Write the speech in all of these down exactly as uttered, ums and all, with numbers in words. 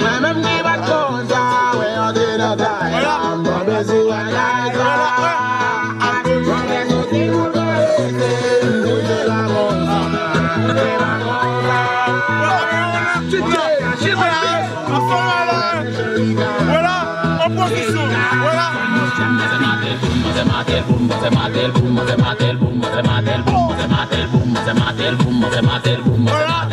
Mwen menm ki bat konsa, wè antre nan kay la, m pa bezwen wè kay la. Mwen bezwen ti moun pa rete, m touche la konsa, se pa konsa. Voilà, en position. Voilà. Voilà.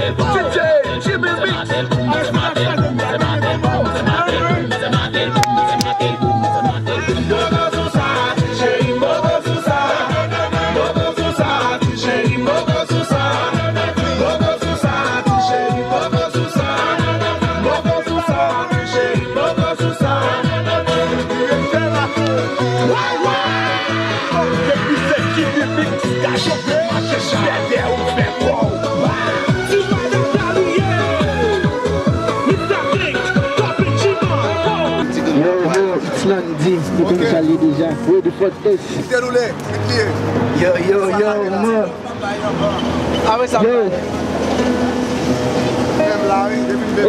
Yo, yo, it's Landy. Yo, konn sa l ye deja. Ready for this. Yo, yo, yo, man. Yo.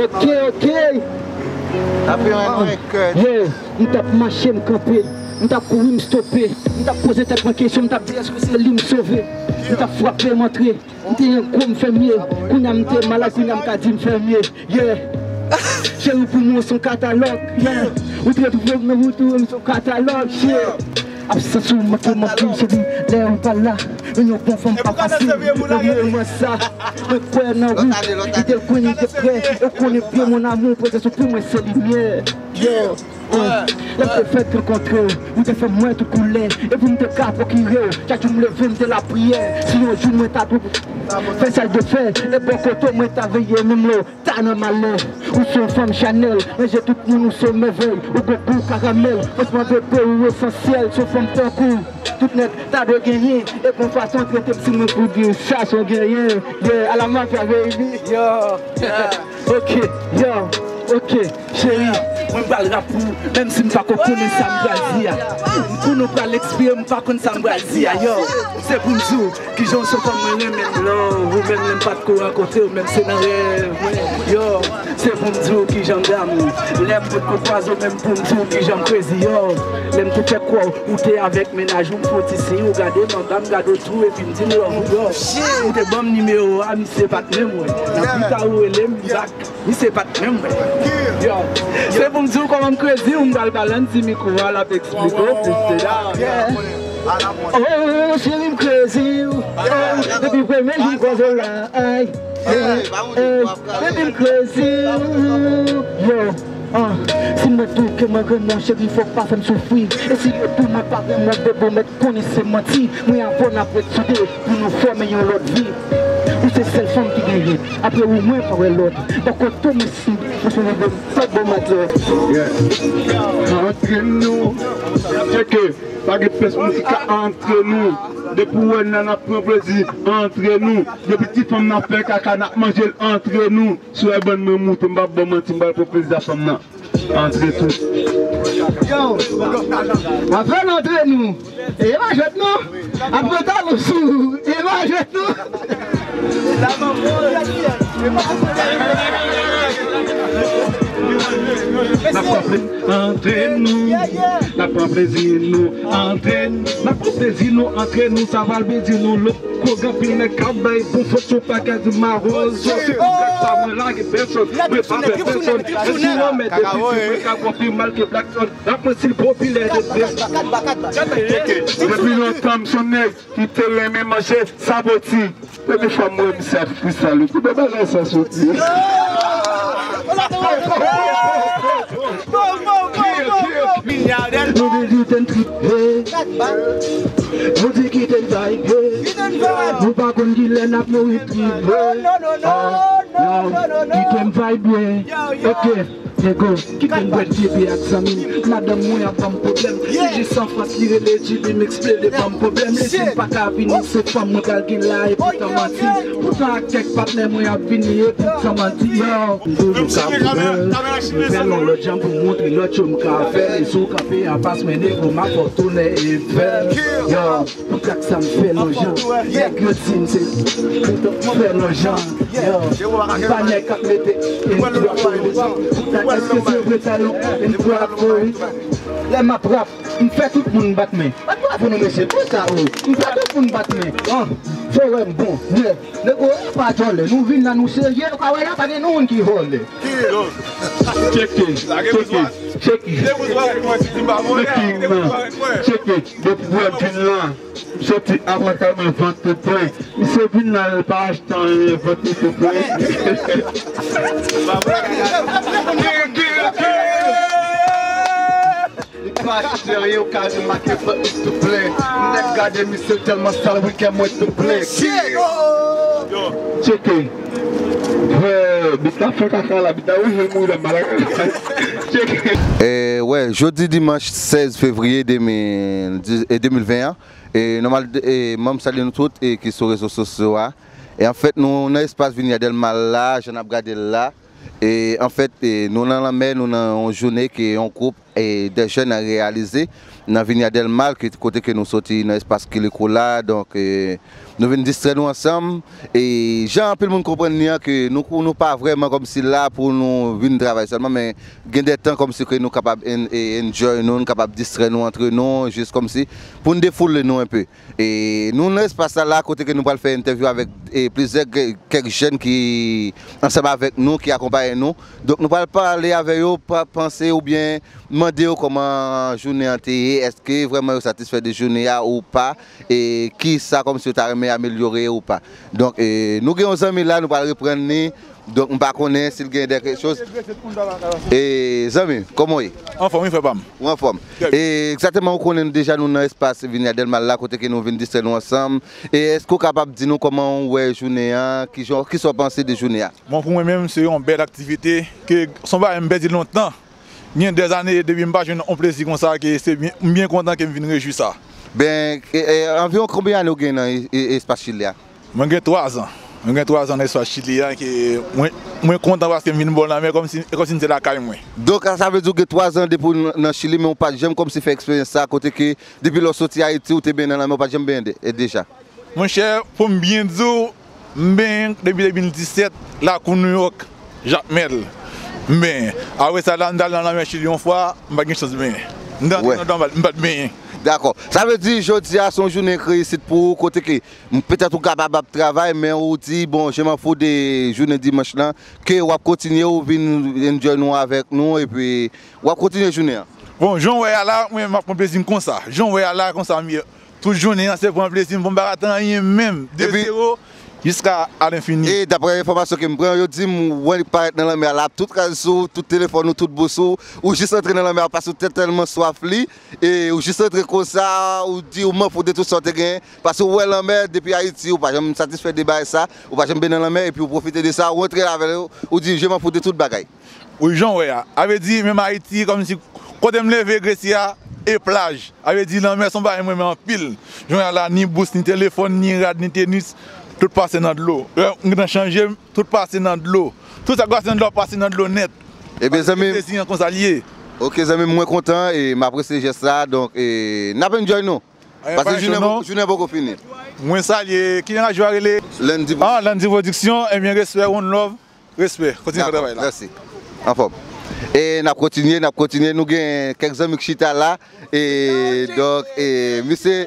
Ok, ok. Yo, m t ap mache, m kanpe. M t ap kouri, m stope. M t ap poze tèt mwen kesyon, m t ap di, èske se li m sove? M t ap frape, m antre. M te yon gwo m fèmye. Kounye a m te malad, kounye a m ka di m fèmye. Yeah. Cheri, pou mwen, w se yon katalòg. Yeah. Ou te retwouve m nan wout ou, m se yon katalòg. Yeah. Absans ou manke manke m, cheri. Lè ou pa la, yon bon fanm pa fasil. Mwen mwen sa. Mwen kwè nan ou. Li te l konnen te prè. Ou konnen byen, mon amour, prezans ou pou mwen se limyè. Yeah. Lè m te fèk rankontre w, ou te fè m wè tout koulè. Epi m te ka pwokire w. Chak jou m leve, m te lapriyè. Si yon jou mwen ta dwe fè sa l dwe fè, e bò kote w mwen ta veye, menm lè w ta nan malè. Ou se yon fanm Chanel, ranje tout moun, ou se yon mèvèy. Ou gon gou karamèl, franchman bebe, ou esansyèl. Se yon fanm tankou w tout nèg ta dwe genyen. E bon fason trete m, si mwen pou di w sa, se yon genyen. Yeah, a la mafya, baby. Yo, yeah. Ok, yo, ok, cheri, mwen pral rap pou ou, menm si m pa ko konnen sa m pral di a. M konnen w pral ekspire, m pa konn sa m pral di a, yo. Se pou m di w, kijan w se fanm mwen renmen m love, ou menm lè m pa t ko rankontre w, menm se nan rèv mwen, yo. Se pou m di w kijan m damou, lè m pot ko kwaze w, menm pou m di w kijan m crazy, yo. Lè m te fè kwè w, ou te avèk mennaj ou, m fè w ti siy, ou gade m anba, m gade w tou, epi m di m love ou, yo. Ou te ban m nimewo a, misye pa t menm wè. Nan pita ou rele m, m back. Misye pa t menm wè. Yo, se pou m di w kòman m crazy, m pral ba Landy mikwo a, l ap eksplike w plis de detay. Oh, cheri, m crazy. Oh, depi premye jou m kwaze w la, ay. Hey, hey, baby, m crazy. Yo, ah, si mwen di w ke mwen renmen w, cheri, fò w pa fè m soufri. E si yo di w mwen pa renmen w, bebe, w mèt konnen se manti. Mwen avè w n ap ret soude pou nou fòme yon lòt vi. Ou se sèl fanm ki genyen. Apre ou, mwen pa wè lòt. Bò kote w mwen si, mwen se leve m fè bon matlòt. Yeah. Antre nou. Tcheke. Pa gen pès moun ki ka antre nou. Depi w wè n la, n ap pran plezi antre nou. Depi ti fanm nan fè kaka, n ap manje l antre nou. Si w wè bann mwen moute, m p ap ba w manti, m pral pran plezi a fanm nan. Antre tou. Yo, apre n antre nou. E pa jwèt non. Apre talon sou, e pa jwèt non. N ap pran plezi antre nou. N ap pran plezi nou antre nou. N ap pran plezi nou antre nou. Sa pral plezi nou lòt. Kote anpil nèg k ap bay bon fòt sou pakèt mawozo. Se pou tèt sa mwen lage pèsòn. Mwen pa pè pèsòn. Mwen si yon mèt de piti mwen ka pran pi mal ke Blackson. Rap mwen stil popilè de pè. Depi lontan m se yon nèg ki te renmen manje sapoti. Premye fwa m wè misye ap freestyle, wi. Ki bò bagay sa soti? Nou di kite n tripe. Nou di kite n vibe. Nou pa konn kilè n ap mouri tripe. Kite n vibe. Ok. Nego, kite m bwè J B ak zanmi m. Madanm mwen ap ban m pwoblèm. Se jis an Frans li rele J B, m eksplike li ban m pwoblèm. Li di m pa ka vini, se fanm mwen pral gen la, epi tan manti. Poutan ak kèk patnè mwen ap vini, epi tan manti. Yo, m toujou ka pran. M fè l yon lòt jan pou montre lòt yo m ka fè. E si w kanpe anfas mwen, nego, m ap fè w tounen e fè. Yo. Pou trak sa m fè lonjan. Nèg yo di m se pou fè lonjan. Yo, m pa nèg k ap mete entwo pou lonjan. Poutan èske se vre sa yo entwo pou lonjan? Lè m ap rap, m fè tout moun bat men. Bat bravo non mesye, pou sa o. M fè tout moun bat men. An, fò wè m bon. Nèg, nèg, o, e pa djòlè. Nou vin la, nou serye, nou ka wè la, pa gen nou moun ki vòlè. Tcheke, tcheke, tcheke. Tcheke, tcheke. Depi w ap vin la. M soti avan kay mwen vant tou plen. Misye vin la, l pa achte anyen, vant li tou plen. Li pa achte anyen, ou ka remake vant li tou plen. Nèg gade misye tèlman sal, wi kè mwen tou plen. Tcheke. Frè, bit la fè kaka la, bit la wouje m wi, lè m malad. Tcheke. E, wè, jodi dimanch sèz fevriye de mil diz, e, de mil ven an, E, nòmal, e, manm salye nou tout, e, ki sou rezo sosyo a. E, anfèt, nou nan espas Vinya Del Mar la, jan n ap gade l la. E, anfèt, e, nou nan lanmè, nou nan yon jounen ke yon gwoup, e, de jèn a reyalize nan Vinya Del Mar, ke, kote ke nou soti nan espas Kiliko la. Donk, e, nou vin distrè nou ansanm. E, jan anpil moun konprann li an, ke nou, nou pa vrèman kòmsi la pou nou vin travay sèlman, men gen de tan kòmsi ke nou kapab en-, e, enjoy nou, nou kapab distrè nou antre nou, jis kòmsi pou n defoule nou enpe. E nou nan espas sa la, kote ke nou pral fè entèvyou avèk, e, plizyè kè-, kèk jèn ki ansanm avèk nou, ki akonpaye nou. Donk, nou pral pale avè yo, pa-, panse oubyen mande yo kòman jounen an te ye, èske vrèman yo satisfè de jounen an ou pa, e kisa kòmsi yo ta renmen amelyore ou pa. Donk, e, nou gen yon zanmi la, nou pral reprann li. Donk, m pa konnen si l gen de kèk choz. E, zanmi, kòman w ye? Anfòm, wi, frè pa m. Ou anfòm. E, egzakteman, ou konnen deja nou nan espas Vinya Del Mar la, kote ke nou vin distrè nou ansanm. E èske w kapab di nou kòman w wè jounen an? Kijan, kisa w panse de jounen an? Bon, pou mwen menm, se yon bèl aktivite, ke se yon bagay m pèdi lontan. Gen dèzane depi m pa jwenn yon plezi konsa, ke se byen, m byen kontan ke m vin rejwi sa. Ben, e, e, anviwon konbyen ane w gen nan e, e, espas Chili a? Mwen gen twazan. Mwen gen twazan nan espas Chili a, ke mwen, mwen kontan paske m vin bò lanmè, kòmsi, kòmsi m te lakay mwen. Donk, sa vle di w gen twazan depi w nan, nan Chili, men w pa t janm kòmsi fè eksperyans sa, kote ke depi lè w soti Ayiti, w te benyen nan lanmè, w pa t janm benyen de, e deja? Monchè, pou m byen di w, m benyen depi de mil disèt, lakou Nouyòk, Jakmèl. M benyen. Apre sa, la, m t al nan lanmè Chili yon fwa, m pa t gen chans benyen. M t antre nan lanmè, m pa t benyen. Dakò. Sa vle di, jodi a, se yon jounen reyisit pou ou, kote ke M, petèt ou kapab ap travay, men ou di, bon, je m'en fous de jounen dimanch lan, ke w ap kontinye, ou vin enjoy nou avèk nou, epi w ap kontinye jounen an. Bon, jan w wè a la, mwen, m ap pran plezi m konsa. Jan w wè a la, konsa m ye. Tout jounen an, se pran plezi m, bon, m pa rate anyen menm. De zewo jiska a lenfini. E daprè enfòmasyon ke m pran, yo di m, wè li parèt nan lanmè a la, tout kaz sou, tout telefòn ou, tout bous ou, ou jis antre nan lanmè a, paske w te tèlman swaf li, e ou jis antre konsa, ou di, ou m'en fous de tout sa w te genyen. Paske ou wè lanmè depi Ayiti, ou pa janm satisfè de bagay sa, ou pa janm benyen nan lanmè, epi ou pwofite de sa, ou antre avè l, ou di, je m'en fous de tout bagay. Wi, jan w wè a. A vle di, menm Ayiti, kòmsi kote m leve, Gresi a, e plaj. A vle di, lanmè se yon bagay mwen renmen anpil. Jan w wè a la, ni bous, ni telefòn, ni rad, ni tenis, tout pase nan dlo. Lè m gentan chanje, tout pase nan dlo. Tout sa k pase nan dlo, pase nan dlo nèt. Ebyen, zanmi m. Plezi an konsa l ye. Ok, zanmi m, mwen kontan e m apresye jès la. Donk, e, n ap enjoy nou. Pase jounen, jounen poko fini. Mwen salye, ki jan radyo a rele? Landy Production. Ah, Landy Production, ebyen, respè, one love, respè. Kontinye fè travay la. Mèsi. Anfòm. E n ap kontinye, n ap kontinye. Nou gen kèk zanmi k chita la. E donk, e misye,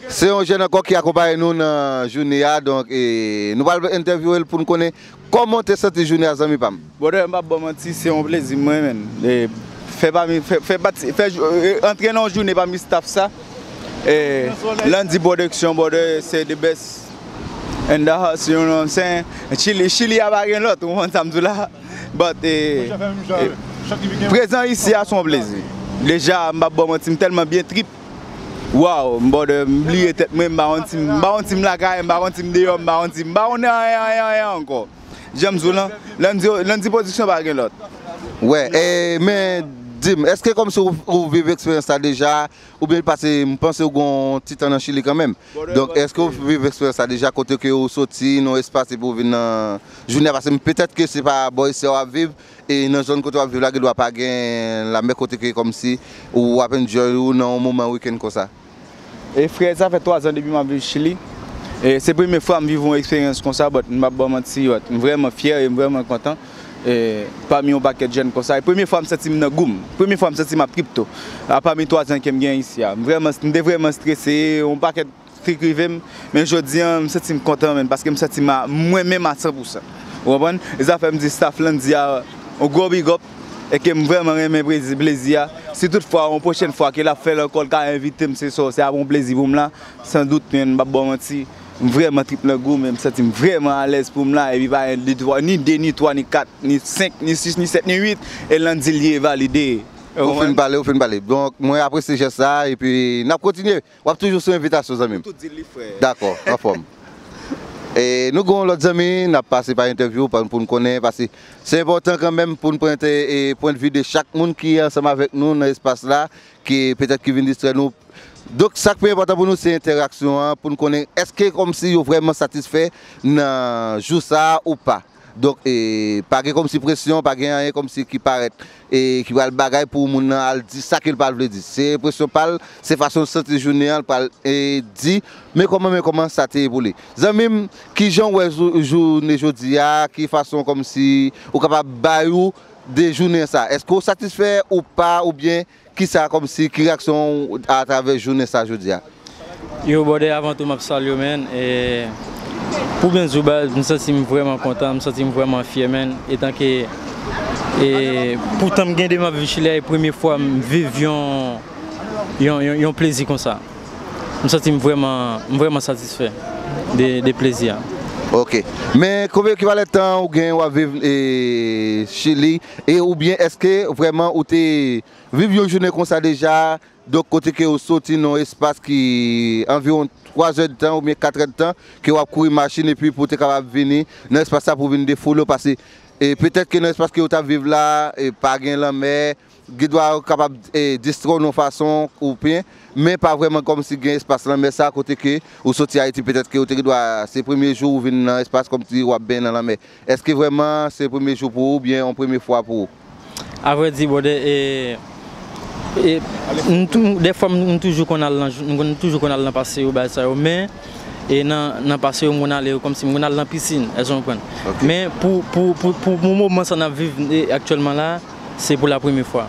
se yon jèn ankò ki akonpaye nou nan jounen an. Donk, e nou pral entèvyouwe l pou n konnen kòman w te santi jounen an, zanmi pa m. Brother, m p ap ba w manti, se yon plezi mwen, menn. E, fè pami, fè, fè pati, fè, e, antre nan yon jounen pami staff sa. E, Landy Production, brother, se the best in the house, you know what I'm saying? Chili, Chili a pa gen lòt, ou konprann sa m di w la? But, e, e, prezan isi a se yon plezi. Deja, m p ap ba w manti, m tèlman byen trip. Wow, m brother, m bliye tèt mwen, m pa konn si m, m pa konn si m lakay, m pa konn si m deyò, m pa konn si m, m pa konn anyen, anyen, anyen ankò. Jan m di w lan, Landy, Landy Production pa gen lòt. Wè, e, men di m, èske kòmsi ou, ou viv eksperyans sa deja, oubyen pase, m panse ou gen yon ti tan nan Chili kanmenm. Donk, èske ou viv eksperyans sa deja, kote ke ou soti nan yon espas epi ou vin nan jounen an? Pase m, petèt ke se pa bò isi a w ap viv, e nan zòn kote w ap viv la, gendwa pa gen lamè kote ke kòmsi ou ap enjoy ou nan yon moman wikenn konsa. E frè, sa fè twa zan depi m ap viv Chili. E se premye fwa m viv yon eksperyans konsa, but m p ap ba w manti, but m vrèman fyè e m vrèman kontan. E pami yon pakèt jèn konsa, e premye fwa m santi m nan gou m. Premye fwa m santi m ap trip tou. A pami twa zan ke m gen isi a. M vrèman, m te vrèman strese, yon pakèt trik rive m. Men jodi a, m santi m kontan, men, paske m santi m a, mwen menm a san pousan. Ou konprann? E sa fè m di staff lan, m di a, yon gwo big up. E ke m vrèman renmen plezi, plezi a. Si tout fwa, yon pwochèn fwa, ke l ap fè l ankò, l ka envite m, se sa, se ap yon plezi pou m la. San dout, men, m p ap ba w manti. M vrèman trip nan gou m, men m santi m vrèman alèz pou m la. Epi pa gen de, twa, ni de, ni twa, ni kat, ni senk, ni sis, ni sèt, ni uit. E l di l ye valide. Ou fin pale, ou fin pale. Donk, mwen apresye jès sa, epi n ap kontinye. W ap toujou sou envitasyon, zanmi m. Ou tou di li, frè. Dakò, anfòm. E nou gen yon lòt zanmi, n ap pase pa entèvyou, pa, pou n konnen, pase se enpòtan kanmenm pou n pran te, e, pwennvi de chak moun ki ansanm avèk nou nan espas la, ki petèt ki vin distrè nou. Donk, sa k pi enpòtan pou nou, se entèraksyon an, pou n konnen èske kòmsi yo vrèman satisfè nan jou sa a ou pa. Donk, e, pa gen kòmsi presyon, pa gen anyen kòmsi ki parèt, e, ki pral bagay pou moun nan al di sa ke l pral vle di. Se enpresyon pa l, se fason l santi jounen an, l pral, e, di, men kòman, men kòman sa te ye pou li. Zanmi m, kijan w wè jou-, jounen jodi a, ki fason kòmsi ou kapab bay ou de jounen sa? Èske w satisfè ou pa, oubyen kisa kòmsi, ki reyaksyon w atravè jounen sa jodi a? Yo, brother, avan tou, m ap salye w, man. E, pou byen di w, baz, m santi m vrèman kontan, m santi m vrèman fyè, man. Etanke, e, pou tan m gen de m ap viv Chili a, e premye fwa m viv yon, yon, yon, yon plezi konsa. M santi m vrèman, m vrèman satisfè de, de plezi a. Ok. Men, konbyen ekivalan tan ou gen w ap viv, e, Chili? E oubyen èske vrèman ou te viv yon jounen konsa deja, donk kote ke ou soti nan yon espas ki anviwon twa zè de tan oubyen kat è de tan, ke w ap kouri machin epi pou w te kapab vini nan espas sa pou vin defoule w, pase, e, petèt ke nan espas ke ou t ap viv la, e, pa gen lanmè, gendwa ou kapab, e, distrè w nan yon fason oubyen, men pa vrèman kòmsi gen espas lanmè sa kote ke ou soti Ayiti, petèt ke ou te gendwa se premye jou ou vin nan espas kòmsi w ap benyen nan lanmè. Èske vrèman se premye jou pou ou oubyen yon premye fwa pou ou? Avrèdi, brother, e, e, m tou, dèfwa m, m toujou konn al nan, m konn, toujou konn al nan pase yo, bagay sa yo, men, e nan, nan pase yo, m konn ale yo kòmsi m konn al nan pisin, èske w konprann? Ok. Men pou, pou, pou, pou, pou moman sa n ap viv, e, aktyèlman la, se pou la premye fwa.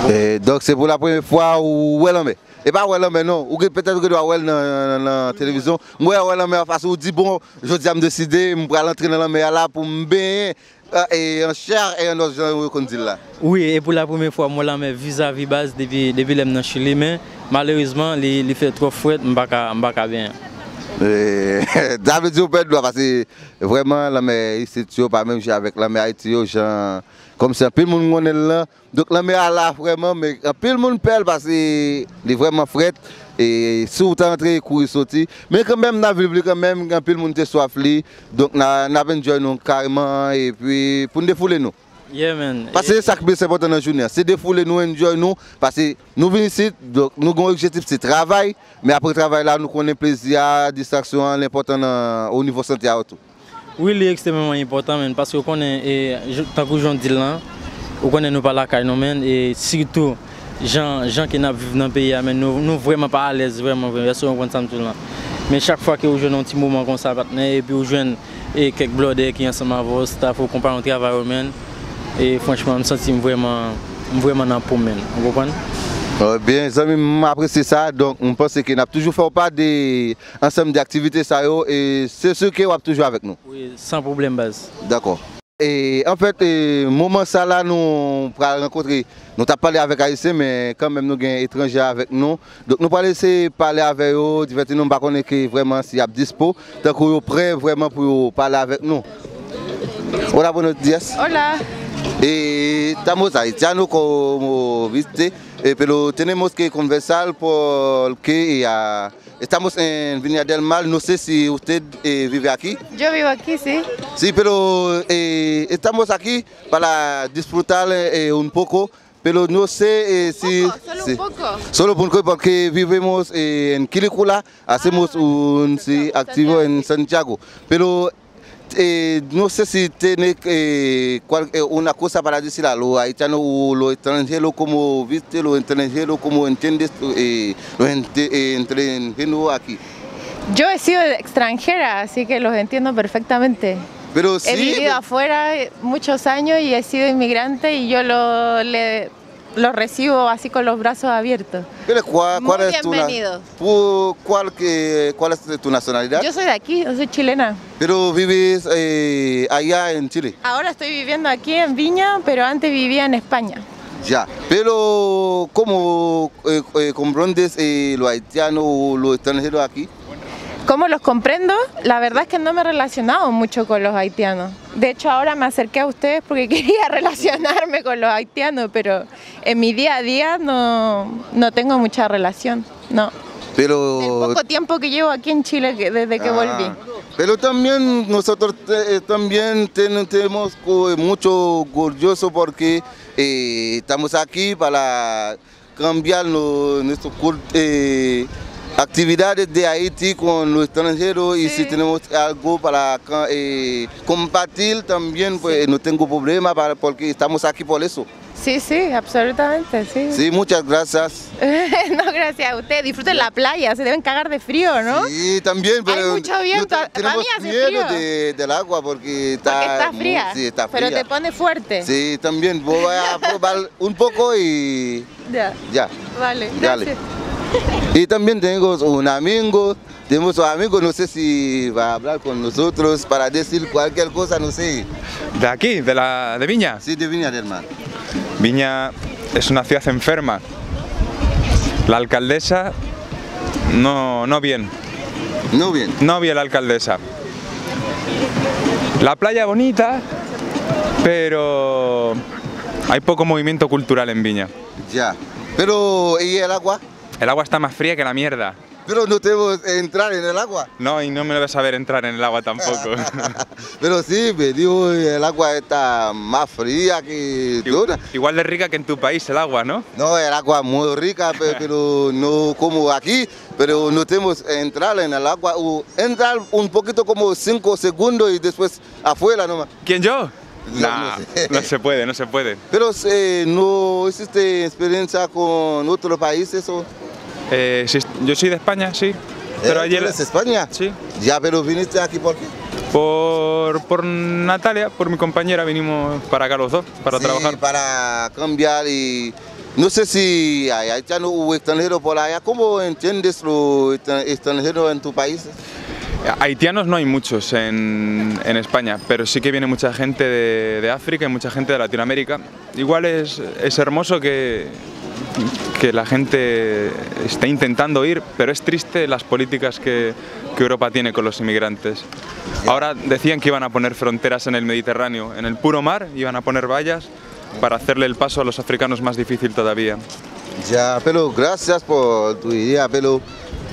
E, donk, se pou la premye fwa ou wè lanmè? E pa wè lanmè non. Ou gen, petèt ou gen dwa wè l nan, nan, nan televizyon. M wè, wè lanmè anfas ou, ou di, "Bon, jodi a m deside, m pral antre nan lanmè a la pou m benyen, e, e, an chè e an òs," jan yo konn di l la. Wi, e pou la premye fwa, m wè lanmè vizavi, baz, depi, depi lè m nan Chili, men malerezman, li, li fè twòp frèt, m pa ka, m pa ka benyen. E, sa vle di ou pèdi dlo a, paske vrèman, lanmè isit yo pa menm jan avèk lanmè Ayiti yo, jan, kòmsi anpil moun konnen l lan. Donk, lanmè a la vrèman, men anpil moun pè l paske li vrèman frèt. E si w ta antre, kouri soti. Men kanmenm, n ap viv li kanmenm, anpil moun te swaf li. Donk, n a, n ap enjoy nou kareman, epi pou n defoule nou. Yeah, man. Paske se sa k plis enpòtan nan jounen an. Se defoule nou, enjoy nou, paske nou vin isit, donk, nou gen yon objektif, se travay. Men apre travay la, nou konnen plezi a, distraksyon an, l enpòtan nan, o nivo sante a tou. Wi, li ekstrèmeman enpòtan, men, paske w konnen, e, j-, tankou jan w di l lan, ou konnen nou pa lakay nou, men, e sitou jan, jan ke n ap viv nan peyi a, men, nou, nou vrèman pa alèz, vrèman, vrèman, èske w konprann sa m di w lan? Men chak fwa ke w jwenn yon ti moman konsa, patnè, epi w jwenn, e, kèk blòdè ki ansanm avè w, staff ou, konpayon travay ou, men, e franchman, m santi m vrèman, m vrèman nan po m, men, ou konprann? Byen, zanmi m, m apresye sa, donk, m panse ke n ap toujou fè w pa de ansanm de aktivite sa yo, e se si ke w ap toujou avèk nou. Wi, san pwoblèm, baz. Dakò. E, anfèt, e, moman sa la, nou pral rankontre, nou t ap pale avèk Ayisyen, men kanmenm nou gen etranje avèk nou. Donk, nou pral eseye pale avè yo, divèti nou, m pa konnen ke vrèman si y ap dispo, tankou yo prè vrèman pou yo pale avèk nou. Hola, buenos días. Hola. Eh, estamos haitianos como viste, eh, pero tenemos que conversar porque ya, estamos en Viña del Mar, no sé si usted eh, vive aquí. Yo vivo aquí, sí. Sí, pero eh, estamos aquí para disfrutar eh, un poco. Pero no sé eh, si... Poco, solo sí. Un poco. Solo porque, porque vivimos eh, en Quilicura, hacemos ah, un sí, activo en Santiago. Pero Eh, no sé si tiene eh, cual, eh, una cosa para decir a los haitianos o los extranjeros, cómo viste los extranjeros, cómo entiendes eh, los ente- eh, extranjeros aquí. Yo he sido extranjera, así que los entiendo perfectamente. Pero sí, he vivido afuera eh, muchos años y he sido inmigrante y yo lo, le, lo recibo así con los brazos abiertos. Pero ¿cuál, cuál es tu na- por- ¿cuál, que, cuál es tu nacionalidad? Yo soy de aquí, yo soy chilena. Pero vives eh, allá en Chile. Ahora estoy viviendo aquí en Viña, pero antes vivía en España. Ya. Pero ¿cómo eh, eh, comprendes eh, los haitianos o los extranjeros aquí? ¿Cómo los comprendo? La verdad es que no me he relacionado mucho con los haitianos. De hecho, ahora me acerqué a ustedes porque quería relacionarme con los haitianos, pero en mi día a día no, no tengo mucha relación, no. Pero... El poco tiempo que llevo aquí en Chile que- desde que ah, volví. Pero también nosotros eh, también ten- tenemos co- mucho orgulloso porque eh, estamos aquí para cambiar no- nuestro cult- eh, actividades de Haití con los extranjeros y si sí. Tenemos algo para ca- eh, compartir también, pues sí. No tengo problema para, porque estamos aquí por eso. Sí, sí, absolutamente, sí. Sí, muchas gracias. No, gracias a usted. Disfruten la playa, se deben cagar de frío, ¿no? Sí, también, pero... Hay mucho viento, para mí hace frío. De, del agua porque está... Porque está fría, sí, está fría. Pero te pone fuerte. Sí, también voy a probar un poco y Ya. Ya. Vale, gracias. Y también tenemos un amigo, tenemos un amigo, no sé si va a hablar con nosotros para decir cualquier cosa, no sé. ¿De aquí, de la de Viña? Sí, de Viña del Mar. Viña es una ciudad enferma. La alcaldesa no, no bien. No bien. No bien la alcaldesa. La playa bonita, pero hay poco movimiento cultural en Viña. Ya. Pero, ¿y el agua? El agua está más fría que la mierda. Pero no te debes entrar en el agua. No, y no me debes saber entrar en el agua tampoco. Pero sí, me dijo, el agua está más fría que toda. Igual de rica que en tu país el agua, ¿no? No, el agua muy rica, pe- pero no como aquí. Pero no tenemos entrar en el agua o entrar un poquito como cinco segundos y después afuera nomás. ¿Quién, yo? Nah, no se puede, no se puede. Pero eh, no hiciste experiencia con otros países o... Eh, sí, yo soy de España, sí. Pero eh, ayer... ¿Tú eres de España? Sí. Ya, pero viniste aquí ¿por qué? Por, por Natalia, por mi compañera, vinimos para acá los dos, para sí, trabajar. Para cambiar y No sé si hay haitianos u extranjeros por allá. ¿Cómo entiendes los extranjeros en tu país? Haitianos no hay muchos en, en España, pero sí que viene mucha gente de, de África y mucha gente de Latinoamérica. Igual es, es hermoso que, que la gente está intentando ir, pero es triste las políticas que, que Europa tiene con los inmigrantes. Ahora decían que iban a poner fronteras en el Mediterráneo, en el puro mar iban a poner vallas para hacerle el paso a los africanos más difícil todavía. Ya, pero gracias por tu idea, pero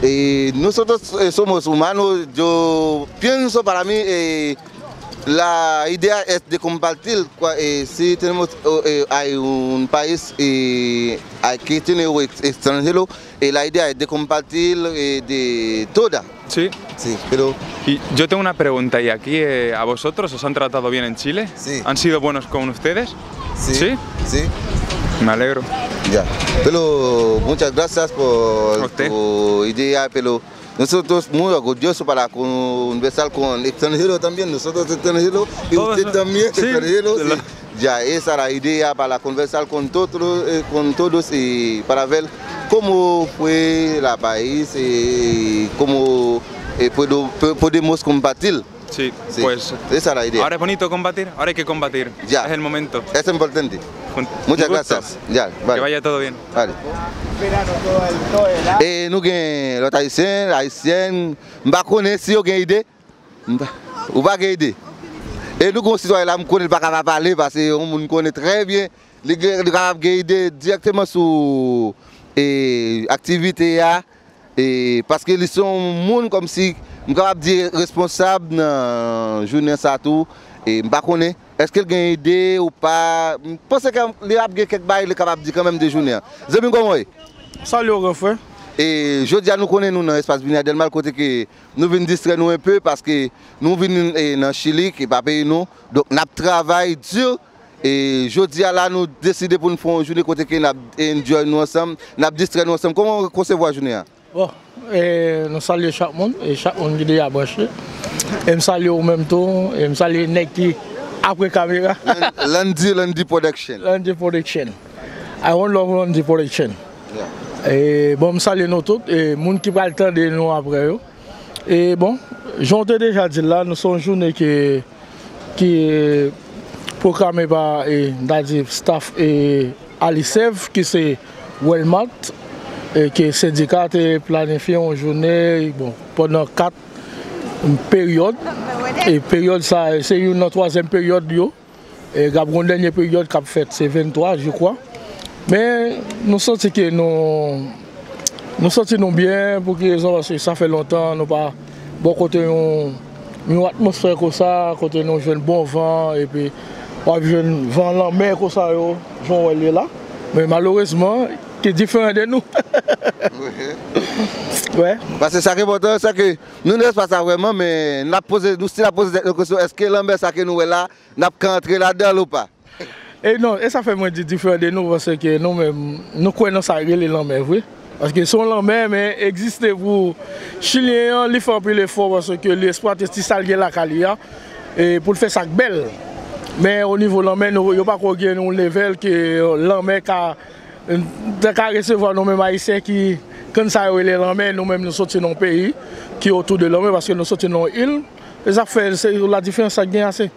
eh, nosotros eh, somos humanos. Yo pienso para mí, eh, la idea es de compartir. Eh, si tenemos eh, hay un país eh, que tiene extranjero, eh, la idea es de compartir eh, de toda. Sí. Sí, pero... Y yo tengo una pregunta, ¿y aquí eh, a vosotros os han tratado bien en Chile? Sí. ¿Han sido buenos con ustedes? Sí. ¿Sí? Sí. Me alegro. Ya. Pero muchas gracias por tu idea, pero nosotros muy orgullosos para conversar con extranjeros también, nosotros extranjeros y usted también sí, extranjero. Sí. Ya, esa la idea para conversar con todos, eh, con todos y para ver cómo fue la país y cómo eh, puedo, podemos compartir. Sí, sí, pues. Esa es la idea. Ahora es bonito combatir, ahora hay que combatir. Ya. Es el momento. Es importante. Muchas gracias. Ya, vale. Que vaya todo bien. Vale. E nou gen lòt ayisyen, ayisyèn, m pa konnen si yo gen ide. Ou pa gen ide. E nou gen yon sitwayen la, m konnen l pa ka pa pale, paske yon moun konnen trè byen, li gen, li kapab gen ide dirèkteman sou e, aktivite a, E, paske li se yon moun kòmsi, m kapab di, responsab nan jounen sa tou. E, m pa konnen, èske l gen ide ou pa? M panse ke li ap gen kèk bagay li kapab di kanmenm de jounen an. Zanmi m, kòman w ye? Salye w, gran frè. E, jodi a, nou konnen nou nan espas Vinia Del Mar, kote ke nou vin distrè nou enpe, paske nou vin, e, nan Chili, ki pa peyi nou. Donk, n ap travay di. E, jodi a la, nou deside pou n fè yon jounen kote ke n ap enjoy nou ansanm, n ap distrè nou ansanm. Kòman w konsevwa jounen an? Bon, e, nou salye chak moun, e chak moun ki deja branche. E m salye w menm tou, e m salye nèg ki apre kamera. Lan-, Landy, Landy Production. Landy Production. I want love Landy Production. Yeah. E, bon, m salye nou tout, e moun ki pral tande nou apre yo. E, bon, jan w te deja di l la, nou se yon jounen ki ki pwograme pa, e, n ta di, staff, e, Alisev, ki se Walmart, e, ke sendika te planifye yon jounen, bon, pandan kat peryòd. E peryòd sa, se youn nan twazyèm peryòd yo. E, k ap gen yon dènye peryòd k ap fèt, se venntwa, je crois. Men, nou santi ke nou, nou santi nou byen, pou ki rezon? Paske sa fè lontan nou pa bò kote yon, yon atmosfè konsa, kote nou jwenn bon van, epi w ap jwenn van lanmè konsa yo, jan w wè l ye la. Men malerezman, ki diferan de nou. Wè. Paske sa ki enpòtan, se ke nou nan espas sa vrèman, men n ap poze, nou still ap poze tèt nou kesyon, èske lanmè sa ke nou wè la, n ap ka antre ladan l ou pa? E non, e sa fè mwen di diferan de nou, paske nou menm, nou kwè nan sa k rele lanmè vre. Paske se yon lanmè, men egziste pou Chilyen an, li fè anpil efò, paske li eksplwate ti sa l gen lakay li a, e pou l fè sa k bèl. Men o nivo lanmè, nou, yo pako gen yon level ke lanmè ka, ta ka resevwa nou menm Ayisyen ki konn sa yo rele lanmè, nou menm nou soti nan yon peyi ki otou de lanmè, paske nou soti nan yon il. E sa k fè, se la diferans sa k gen ase.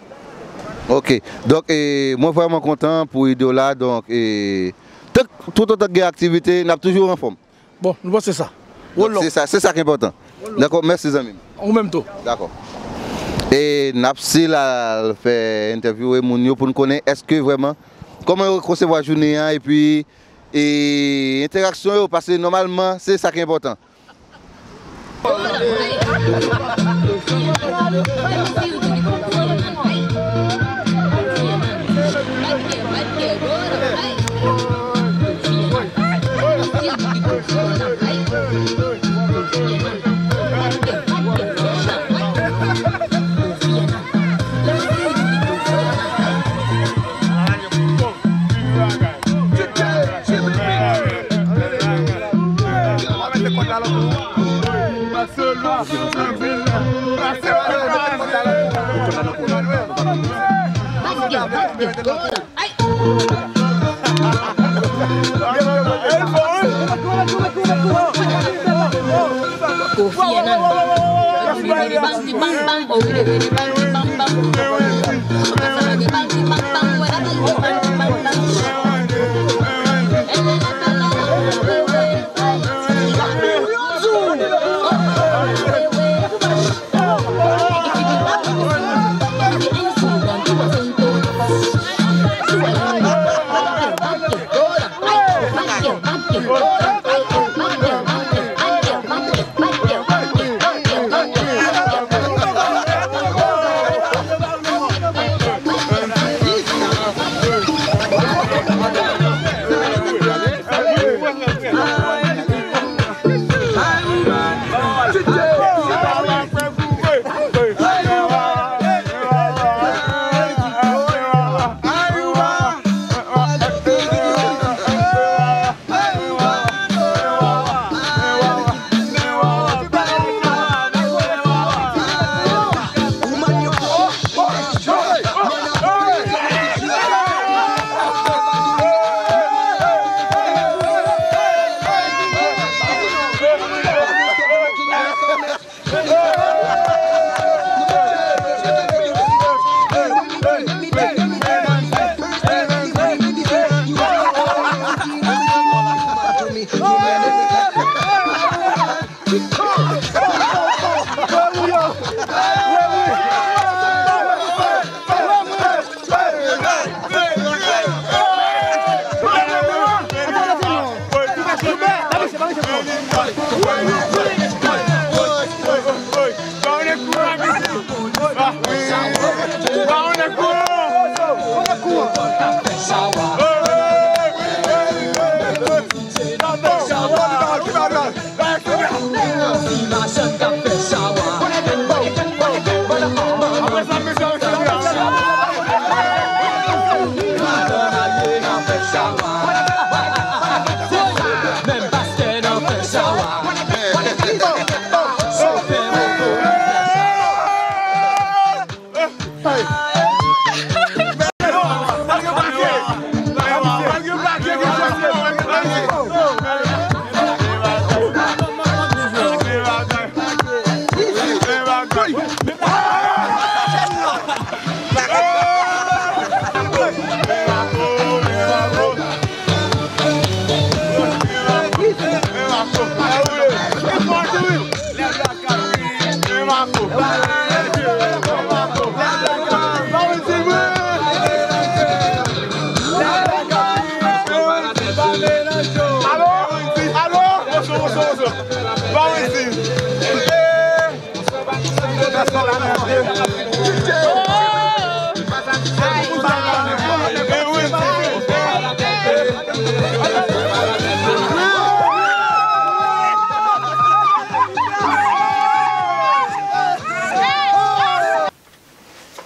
Ok. Donk, e, mwen vrèman kontan pou ide w la. Donk, e, tank, toutotan gen aktivite, n ap toujou anfòm. Bon, nou panse sa. Donk, se sa, se sa ki enpòtan. Dakò, mèsi zanmi m. Ou menm tou. Dakò. E n ap still al fè entèvyou e moun yo pou n konnen èske vrèman, kòman yo konsevwa jounen an, epi, e, entèraksyon yo, paske nòmalman, se sa ki enpòtan.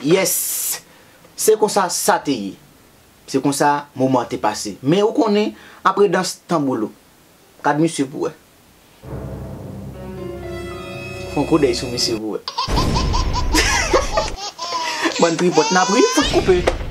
Yes! Se konsa sa te ye. Se konsa moman an te pase. Men ou konnen, apre dans tanbou lou. Gad misye pou wè. Fè yon koudèy sou misye pou wè. Bann tripòt n ap ri, fout koupe.